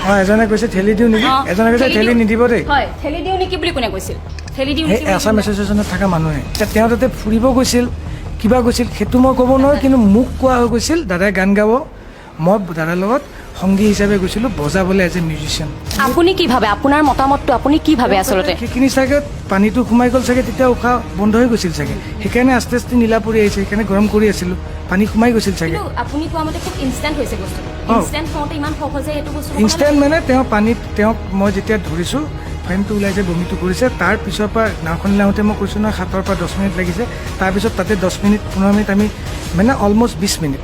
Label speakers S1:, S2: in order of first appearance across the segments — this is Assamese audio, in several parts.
S1: অঁ, এজনে কৈছে ঠেলি দিওঁ নেকি, এজনে কৈছে ঠেলি নিদিব দেই।
S2: হয়, ঠেলি দিওঁ নেকি বুলি কোনে কৈছিল? ঠেলি দিওঁ
S1: সেই
S2: নেকি বুলি
S1: আছাম এছ'চিয়েশ্যনত থকা মানুহে। এতিয়া তেওঁ তাতে ফুৰিব গৈছিল, কিবা গৈছিল, সেইটো মই ক'ব নোৱাৰোঁ, কিন্তু মোক কোৱা হৈ গৈছিল দাদাই গান গাব। মই দাদাৰ লগত সংগী হিচাপে গৈছিলোঁ বজাবলৈ, এজ এ মিউজিচিয়ান।
S2: আপুনি কি ভাবে? আপোনাৰ মতামতটো আপুনি কি ভাবে আচলতে?
S1: সেইখিনি চাগে পানীটো সোমাই গ'ল চাগে, তেতিয়া উশাহ বন্ধ হৈ গৈছিল চাগে, সেইকাৰণে আস্তে আস্তে নীলা পৰি আহিছে। সেইকাৰণে গৰম কৰি আছিলোঁ, পানী সোমাই গৈছিল চাগে।
S2: কিন্তু আপুনি কোৱা মতে খুব ইনষ্টেণ্ট হৈছে বস্তুটো। ইনষ্টেণ্ট হওঁতে ইমান সহজে এইটো বস্তু হ'ব
S1: ইনষ্টেণ্ট
S2: নালাগে।
S1: মানে তেওঁ পানীত, তেওঁক মই যেতিয়া ধৰিছোঁ, ফেনটো ওলাইছে, বমিটো কৰিছে, তাৰ পিছৰ পৰা নাওখনলৈ আহোঁতে মই কৈছোঁ নহয়, 7ৰ পৰা 10 মিনিট লাগিছে। তাৰপিছত তাতে 10 মিনিট, 15 মিনিট, আমি মানে অলমষ্ট 20 মিনিট,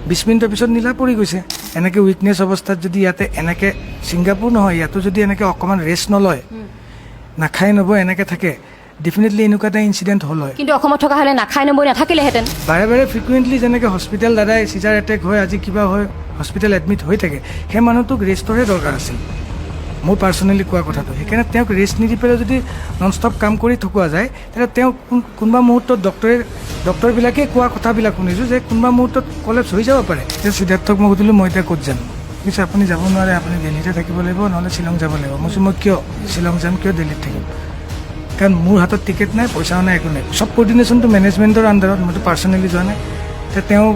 S1: 20 মিনিটৰ পিছত নীলা পৰি গৈছে। এনেকৈ উইকনেছ অৱস্থাত যদি ইয়াতে এনেকৈ, ছিংগাপুৰ নহয়, ইয়াতো যদি এনেকৈ অকণমান ৰেষ্ট নলয়, নাখাই নবৈ এনেকৈ থাকে, ডেফিনেটলি এনেকুৱা এটা ইনচিডেণ্ট হ'ল হয়।
S2: কিন্তু অসমত থকা হ'লে নাখাই নবৈ নাথাকিলেহেঁতেন।
S1: বাৰে বাৰে ফ্ৰিকুৱেণ্টলি যেনেকৈ হস্পিটেল দাদাই চিজাৰ এটেক হয়, আজি কিবা হয়, হস্পিটেল এডমিট হৈ থাকে, সেই মানুহটোক ৰেষ্টৰহে দৰকাৰ আছিল, মোৰ পাৰ্চনেলি কোৱা কথাটো। সেইকাৰণে তেওঁক ৰেষ্ট নিদি পেলাই যদি নন ষ্টপ কাম কৰি থকা যায়, তেতিয়া তেওঁ কোনোবা মুহূৰ্তত ডক্টৰবিলাকেই কোৱা কথাবিলাক শুনিছোঁ যে কোনোবা মুহূৰ্তত কলেপছ হৈ যাব পাৰে। এতিয়া সিদ্ধাৰ্থক মই সুধিলোঁ, মই এতিয়া ক'ত যাম? কৈছে, আপুনি যাব নোৱাৰে, আপুনি দিল্লীতে থাকিব লাগিব, নহ'লে শ্বিলং যাব লাগিব। মই কৈছোঁ, মই কিয় শ্বিলং যাম, কিয় দিল্লীত থাকিম? কাৰণ মোৰ হাতত টিকেট নাই, পইচাও নাই, একো নাই। চব কৰ্ডিনেশ্যনটো মেনেজমেণ্টৰ আণ্ডাৰত, মইতো পাৰ্চনেলি যোৱা নাই। এতিয়া তেওঁ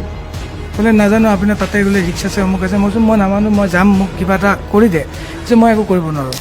S1: ক'লে, নাজানো, আপোনাৰ তাতে গ'লে ৰিক্স আছে, অমুক আছে। মই কৈছোঁ, মই নামানো, মই যাম, মোক কিবা এটা কৰি দে। যে মই একো কৰিব নোৱাৰোঁ।